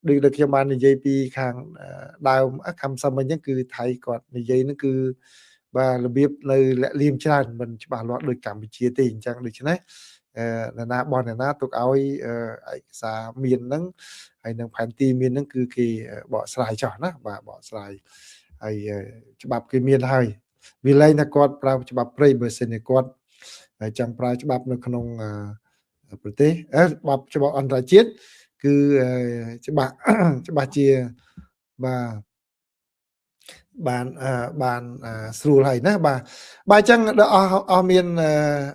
ដូចខ្ញុំបាននិយាយពីខាងដើមខំសាមញ្ញហ្នឹងគឺថៃគាត់និយាយហ្នឹងគឺបាទរបៀបនៅលាក់លៀមច្រើនមិនច្បាស់លាស់ដូចកម្ពុជាទេអញ្ចឹងដូច្នេះនរណាបោះនរណាទុកឲ្យឯកសារមានហ្នឹងហើយនឹងផែនទីមានហ្នឹងគឺគេបកស្រាយចោះណាបាទបកស្រាយហើយច្បាប់គេមានហើយវាលែងថាគាត់ប្រើច្បាប់ព្រៃបើសិនជាគាត់ចង់ប្រើច្បាប់នៅក្នុងប្រទេសច្បាប់អន្តរជាតិគឺច្បាស់ជាបាទបានបានស្រួលហើយណាបាទបាទអញ្ចឹងដល់អស់មាន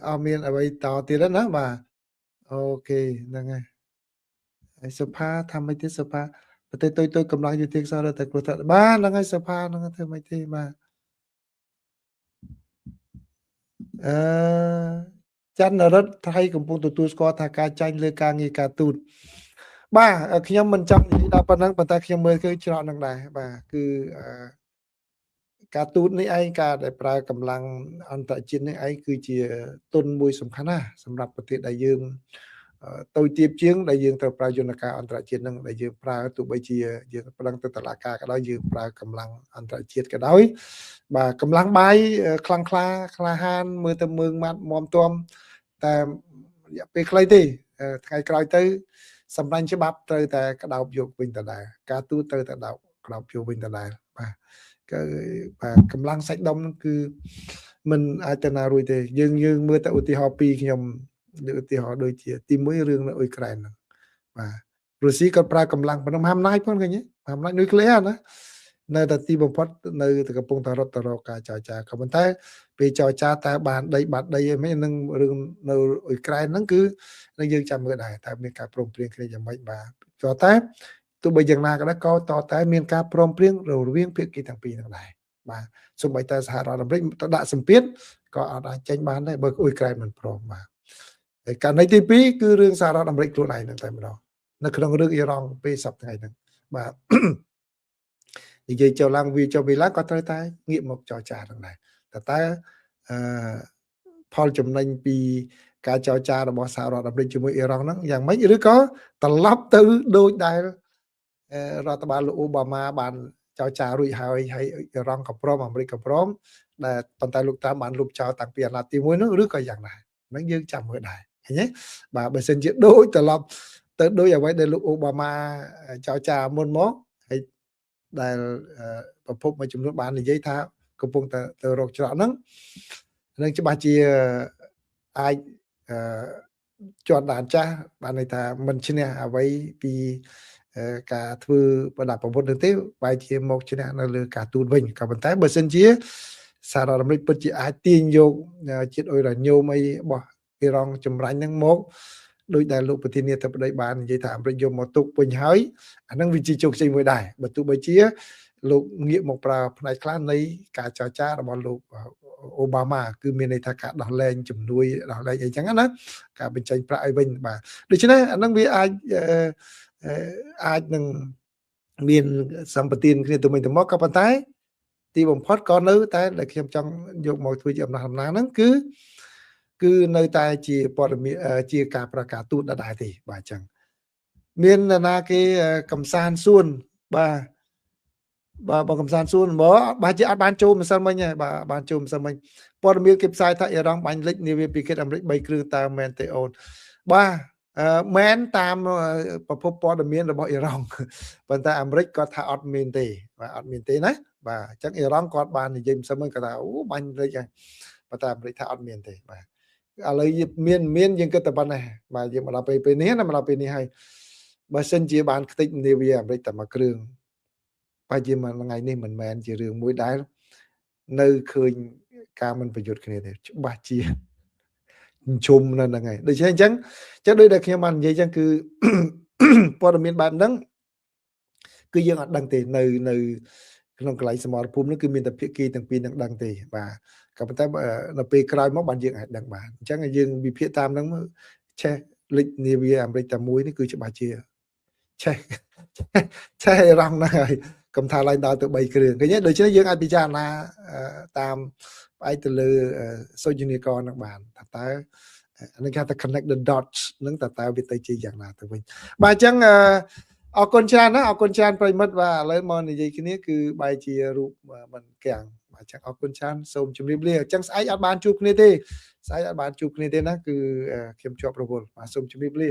អស់មានអ្វីតទៀតណាបាទអូខេហ្នឹងហើយ ហើយសុផាថាមិនទេសុផាប្រទេសតូចៗកម្លាំងយោធាខ្សោយតែគ្រោះថ្នាក់បាទហ្នឹងហើយសុផាហ្នឹងធ្វើមិនទេបាទអឺច័ន្ទរិទ្ធថៃកំពុងទទួលស្គាល់ថាការចាញ់លើការងារការទូតបាទខ្ញុំមិនចង់និយាយដល់ប៉ុណ្ណឹងប៉ុន្តែខ្ញុំមើលឃើញច្រកហ្នឹងដែរបាទគឺការទូតនេះឯងការដែលប្រើកម្លាំងអន្តរជាតិនេះឯងគឺជាទុនមួយសំខាន់ណាស់សម្រាប់ប្រទេសដែលយើងតូចទាបជាងដែលយើងត្រូវប្រើយន្តការអន្តរជាតិនឹងដែលយើងប្រើទោះបីជាយើងប្តឹងទៅតុលាការក៏ដោយយើងប្រើកម្លាំងអន្តរជាតិក៏ដោយបាទកម្លាំងបាយខ្លាំងក្លាក្លាហានមើលទៅមើងម៉ាត់មាំទាំតែរយៈពេលខ្លីទេថ្ងៃក្រោយទៅសម្រាប់ច្បាប់ត្រូវតែក្តោបយកវិញដដែលការទូតត្រូវតែក្តោបយកវិញដដែលបាទគឺបាទកម្លាំងសាច់ដុំគឺមិនអាចទៅណារួចទេយើងមើលតែឧទាហរណ៍ពីរខ្ញុំលើកឧទាហរណ៍ដូចជាទី1រឿងនៅអ៊ុយក្រែនហ្នឹងបាទរុស្ស៊ីក៏ប្រើកម្លាំងប៉ុណ្ណឹងមហាអំណាចផងឃើញទេមហាអំណាចនុយក្លេអ៊ែរណានៅតែទីបំផុតនៅតែកំពុងតែរត់ទៅរកការចរចាក៏ប៉ុន្តែពេលចរចាតើបានដីបាត់ដីអីមិននឹងរឿងនៅអ៊ុយក្រែនហ្នឹងគឺនឹងយើងចាំមើលដែរតើមានការព្រមព្រៀងគ្នាយ៉ាងម៉េចបាទក៏តែទោះបីយ៉ាងណាក៏ដោយក៏តតែមានការព្រមព្រៀងរវាងភាគីទាំងពីរហ្នឹងដែរបាទសូម្បីតែសហរដ្ឋអាមេរិកទៅដាក់សម្ពាធក៏អត់អាចចេញបានដែរបើអ៊ុយក្រែនមិនព្រមបាទហើយករណីទី2គឺរឿងសហរដ្ឋអាមេរិកខ្លួនឯងហ្នឹងតែម្ដងនៅក្នុងរឿងអ៊ីរ៉ង់ពេលសប្តាហ៍ថ្ងៃហ្នឹងបាទនិយាយចូលឡើងវាចូលវាឡើងក៏ត្រូវតែងាកមកចរចាហ្នឹងដែរតែអឺផលចំណេញពីការចរចារបស់សហរដ្ឋអាមេរិកជាមួយអ៊ីរ៉ង់ហ្នឹងយ៉ាងម៉េចឬក៏ត្រឡប់ទៅដូចដែលរដ្ឋបាលលោកអូបាម៉ាបានចរចារួចហើយហើយអ៊ីរ៉ង់ក៏ព្រមអាមេរិកក៏ព្រមដែលប៉ុន្តែលោកតាមបានលុបចោលតាំងពីអាណត្តិទី1នោះឬក៏យ៉ាងណាហ្នឹងយើងចាំមើលដែរឃើញទេបាទបើសិនជាដូចត្រឡប់ទៅដូចអ្វីដែលលោកអូបាម៉ាចរចាមុនមកហើយដែលប្រភពមួយចំនួនបាននិយាយថាកំពុងតែទៅរកច្រកហ្នឹងនឹងច្បាស់ជាអាចជាន់ដានចាស់បានន័យថាមិនឈ្នះអ្វីពីការធ្វើប្រដាប់អាវុធនឹងទេបែរជាមកឈ្នះនៅលើការទូតវិញក៏ប៉ុន្តែបើសិនជាសហរដ្ឋអាមេរិកពិតជាអាចទាញយកជាតិអ៊ុយរ៉ាញ៉ូមអីរបស់អ៊ីរ៉ង់ចម្រាញ់ហ្នឹងមកដោយដែលលោកប្រធានាធិបតីបាននិយាយថាអាមេរិកយកមកទុកវិញហើយអាហ្នឹងវាជាជោគជ័យមួយដែរបើទោះបីជាលោកងាកមកប្រើផ្នែកខ្លះនៃការចរចារបស់លោកអូបាម៉ាគឺមានន័យថាការដោះលែងជំនួយដោះលែងអីចឹងណាការបញ្ចេញប្រាក់ឲ្យវិញបាទដូច្នេះអាហ្នឹងវាអាចនឹងមានសម្បទានគ្នាទៅវិញទៅមកក៏ប៉ុន្តែទីបំផុតក៏នៅតែដែលខ្ញុំចង់យកមកធ្វើជាអំណះអំណាងហ្នឹងគឺនៅតែជាព័ត៌មានជាការប្រកាសទូតដដែលទេបាទអញ្ចឹងមាននរណាគេកំសាន្តសួនបាទបាទបើកំសាន្តសួនបើបាទជាអត់បានចូលម្សិលមិញទេបាទបានចូលម្សិលមិញព័ត៌មានគេផ្សាយថាអ៊ីរ៉ង់បាញ់លិចនាវាពីកិត្តអាមេរិក3គ្រឿងតើមែនទេអូនបាទមែនតាមប្រភពព័ត៌មានរបស់អ៊ីរ៉ង់ប៉ុន្តែអាមេរិកគាត់ថាអត់មានទេបាទអត់មានទេណាបាទអញ្ចឹងអ៊ីរ៉ង់គាត់បាននិយាយម្សិលមិញគាត់ថាអូបាញ់លិចហើយប៉ុន្តែអាមេរិកថាអត់មានទេបាទឥឡូវមានយើងគិតតែប៉ុណ្ណេះបាទយើងមកដល់ពេលនេះណាមកដល់ពេលនេះហើយបើសិនជាបានខ្ទេចនាវាអាមេរិកតែមួយគ្រឿងបើជាមួយថ្ងៃនេះមិនមែនជារឿងមួយដែលនៅឃើញការមិនប្រយុទ្ធគ្នាទេច្បាស់ជាជុំនៅហ្នឹងហើយដូច្នេះអញ្ចឹងដូចដែលខ្ញុំបាននិយាយអញ្ចឹងគឺព័ត៌មានបែបហ្នឹងគឺយើងអត់ដឹងទេនៅក្នុងកន្លែងសមរភូមិនោះគឺមានតែភាគីទាំងពីរនឹងដឹងទេបាទក៏ប៉ុន្តែនៅពេលក្រោយមកបានយើងអាចដឹងបានអញ្ចឹងយើងវិភាគតាមហ្នឹងឆេះលិចនាវាអាមេរិកតែមួយនេះគឺច្បាស់ជាឆេះឆេះអ៊ីរ៉ង់ហ្នឹងហើយកុំថាឡើងដល់ទៅ3គ្រឿងឃើញទេដូច្នេះយើងអាចពិចារណាតាមផ្អែកទៅលើសូចនាករហ្នឹងបានថាតើអានេះគេហៅថា connect the dots ហ្នឹងតើវាទៅជាយ៉ាងណាទៅវិញបាទអញ្ចឹងអរគុណច្រើនណាអរគុណច្រើនប្រិមិត្តបាទឥឡូវមកនិយាយគ្នាគឺបែរជារូបមិនកាំងបាទអញ្ចឹងអរគុណច្រើនសូមជម្រាបលាអញ្ចឹងស្អែកអត់បានជួបគ្នាទេស្អែកអត់បានជួបគ្នាទេណាគឺខ្ញុំជាប់រវល់បាទសូមជម្រាបលា